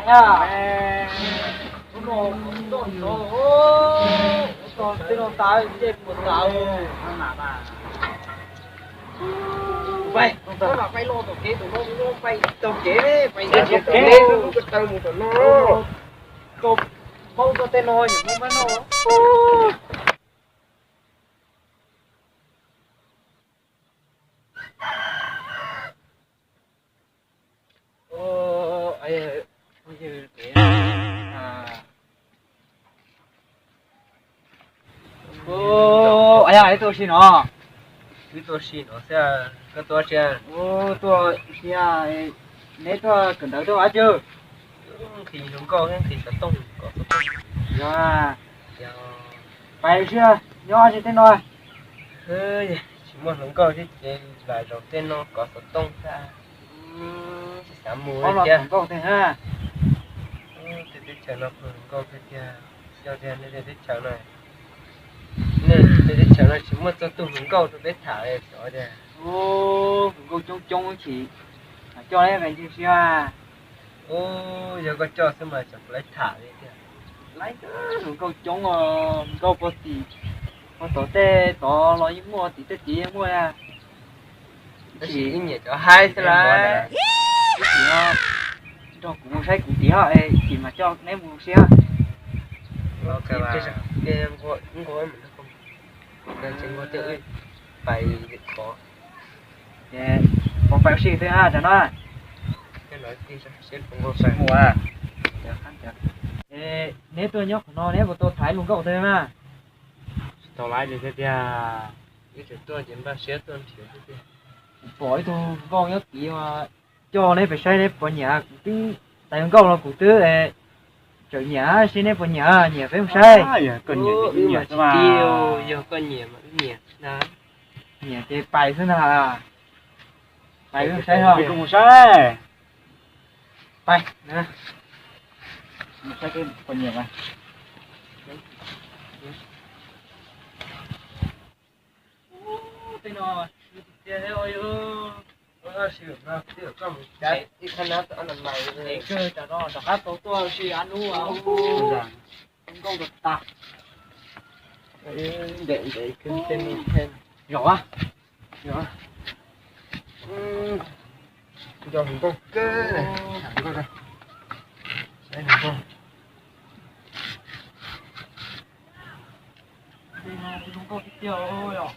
Ua, ua no, ua no, ua no tas ces puas tas. Pais, pais los tom kev, tom no, pais tom kev, pais tom kev, lub ko taw mus tom no. Tau paub txog tej no, yus muab no. Ua, ib tuaj si no, ib tuaj si no xwb, koj tuaj sia, ua, tuaj sia, neb tuaj kawm ntawv tuaj ua dab tsi? Nqhis hluas nkauj thiab nqhis xov tooj kom, yog, pais sib nyob tsis tej no. Tsis muaj hluas nkauj thiab ces lam zaum tej no kov xov tooj xwb. Tsis xav mus li thiab. Hluas nkauj tej na, tej teb chaws no hluas nkauj kawg tiag, xyov tiag nej tej teb chaws no, nej tej teb chaws no tsis muaj txog tus hluas nkauj rau peb tham li xyov tiag. Hluas nkauj coob coob chim, coj lawv ncig siab. Ub, yog koj coj xwb mas tsam kuv lawv tham li tiag. Lawv hluas nkauj coob, nkauj puag tim, puag tom tej tod los yeej muaj, tim tej tid yeej muaj. Tab sis ib nyiam cov haib xwb lawm. Ib chim no nrog kuv mus saib kuv tim hos, ib chim mas coj neb mus siab. Pais, pais ua si twg na tam no? Neb tuaj nyob qhov no neb puas tau tham hluas nkauj twg na? Tsis tau laiv li thiab tiag, ib txwm tuaj ces npaj siab tuaj nrhiav xwb tiag. Kuv pom ib tug hluas nkauj nyob tid, coj neb pais saib neb puas nyiam. Kuv twb txais hluas nkauj los kuv twb tseem nyiam, seb neb puas nyiam, nyiam peb mus saib. Yog koj nyiam, yog koj nyiam mas wb nyiam. Nyiam ces pais xwb ntag. Pais mus saib os. Mus saib. Pais, mus saib peb puas nyiam mas. Tej no, ib qhab na, ib qhab na, es kawg tam no rov qab tau tuaj si a nub. Nkauj tag. Ntev ntev kawg tej no. Zom a, zom a. Nco hluas nkauj kawg, nkauj, saib hluas nkauj. Hluas nkauj tiag tiag os.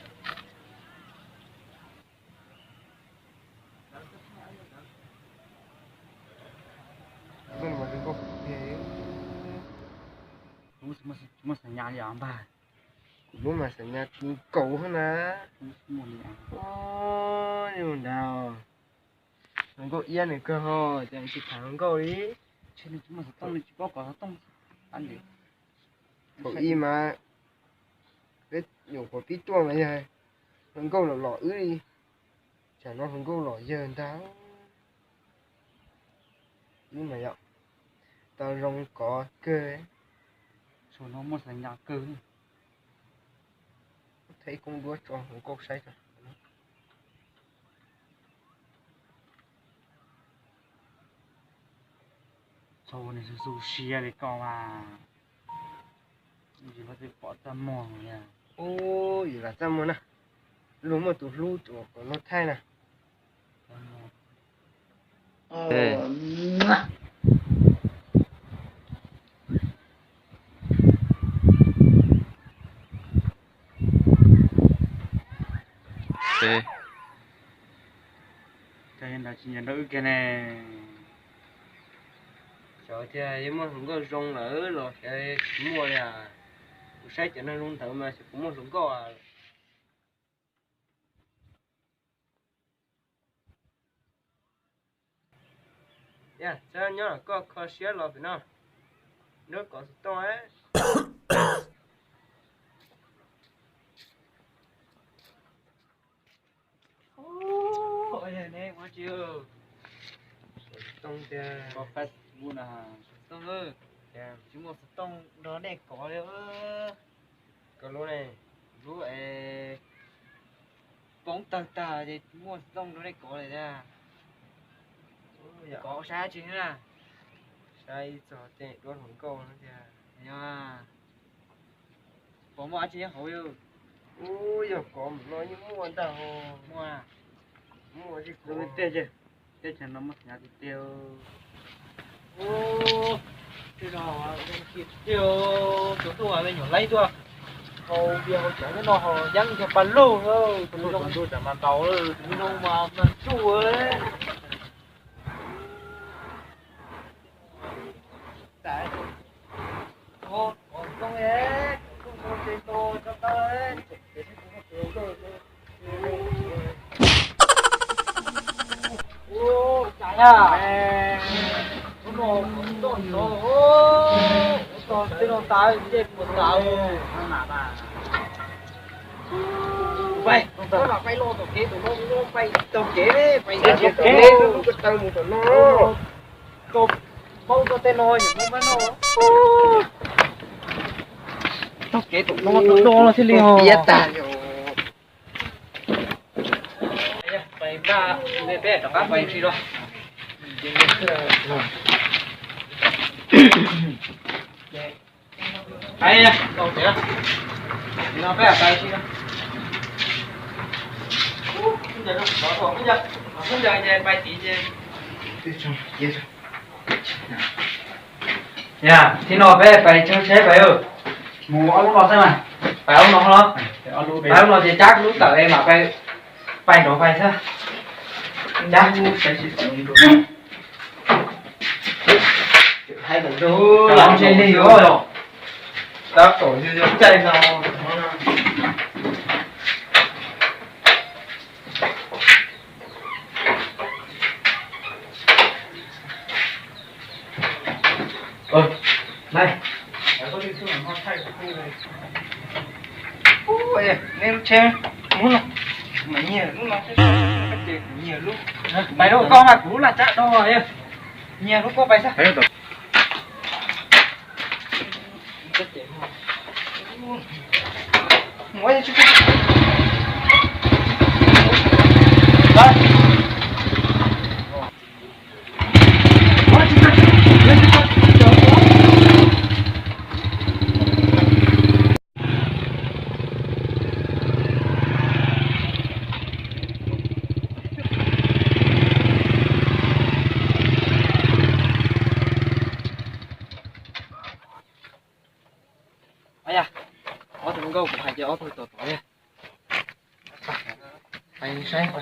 Kuv muaj xav nyas li os npawg. Kuv lub mas xav nyas kaus na. Ntag, hluas nkauj iab nws kawg ho, cas tsis tham hluas nkauj li. Tsis muaj xov tooj, tsis paub kov xov tooj. Thaum ub mas peb nyuam qhuav pib tuaj mas yog hluas nkauj los los wb li, tsam no hluas nkauj los yawg ntag. Wb mas yog tau zoo kov kawg. Saum no muaj xav nyas kawg. Thaij koob duab tso hluas nkauj saib tso. Txhob ua neeg xu xu siab li koj mas, yus twb pom txaj muag li. Ub, yus lam txaj muag na, luag muaj tus hlub tus kom luag thaij na. Cas yuav nrog tsis nyiam nrog wb kiag ne? Xyov tias yuav muaj hluas nkauj zoo lawm los xyov tsis muaj li as. Kuv saib cov neeg zoo ntawd mas xyov puas muaj hluas nkauj. Yog, txhob nyob los koj kho siab los pem no. Nruab kov xov tooj. Xov tooj tiag. Kov Facebook na. Xov tooj, tsis muaj xov tooj nrog nej kov li. Koj lub ne? Lub es poob tawg tag ces tsis muaj xov tooj nrog nej kov li tiag. Kov saib tsis na. Ib txog tej duab hluas nkauj no tiag. Puas muaj dab tsi nyob hauv yus? Ub, yog kov mus no yeej muaj ntag ho. Muaj. Muaj tiag tiag, teb chaws no muaj hnyav tiag tiag. Ub, tej no tiag tiag, tus tuaj me nyuam laib tuaj haus dias haus cawv no ho yeeb kiag paj lug, tus ntuj tsam mas ntaus, tus ntuj mas mas tsuj. Pais, pais los tom kev, tom no pais tau kev, pais tau kev, lub ko taw mus tom no. Tau kev tom no, tom no thiaj li ho. Pais npaj, peb rov qab pais tsis los. Pais, tau tias no peb pais tsis los. Yog, thaum no peb pais tsaug tsheb pais. Mus ob lub no xwb mas. Pais ob lub no los? Pais ob lub no ces cab lub tawm es mam pais, pais nrov pais xwb. Cab. Hais ntawd ntag, tab tom yog caij no. Nej lub tsheb muab no, mas nyiag lub no, nyiag lub, pais rau koj mas kuv laj tsab do, nyiag lub koj pais xwb. Yog, ob tug nkauj kuv hais ces ob tug tom tod li. Pais saib,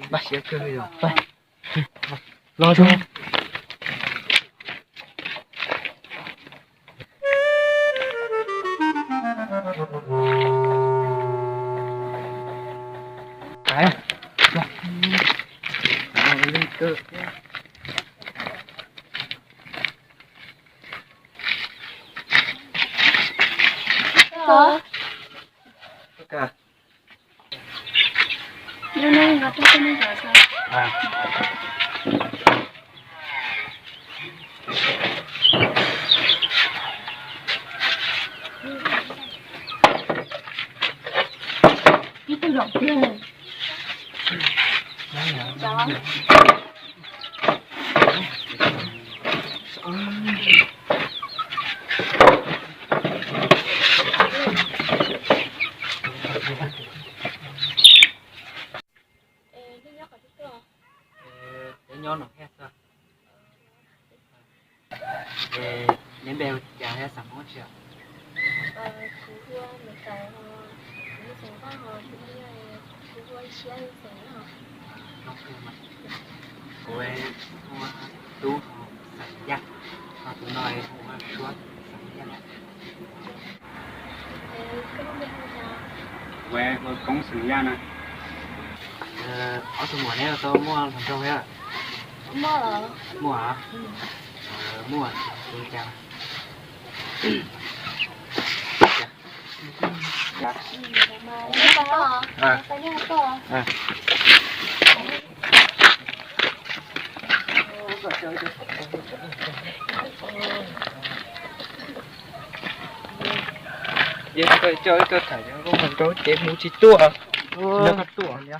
npaj siab kawg li os. Los zoo. Peb nyob no thiab xwb. Neb npe hu cas thiab xeem Hmoob tsi? Kuv hu Tub, xeem Yaj, ho tus no hu Suab, xeem Yaj. Kuv hu Koob, xeem Yaj na. Ob tug muam neb tau muaj hluas nraug thiab? Muaj, muaj tus cas? Ces koj coj ib tug tham hluas nraug ces mus tsis tuaj, koj tuaj li.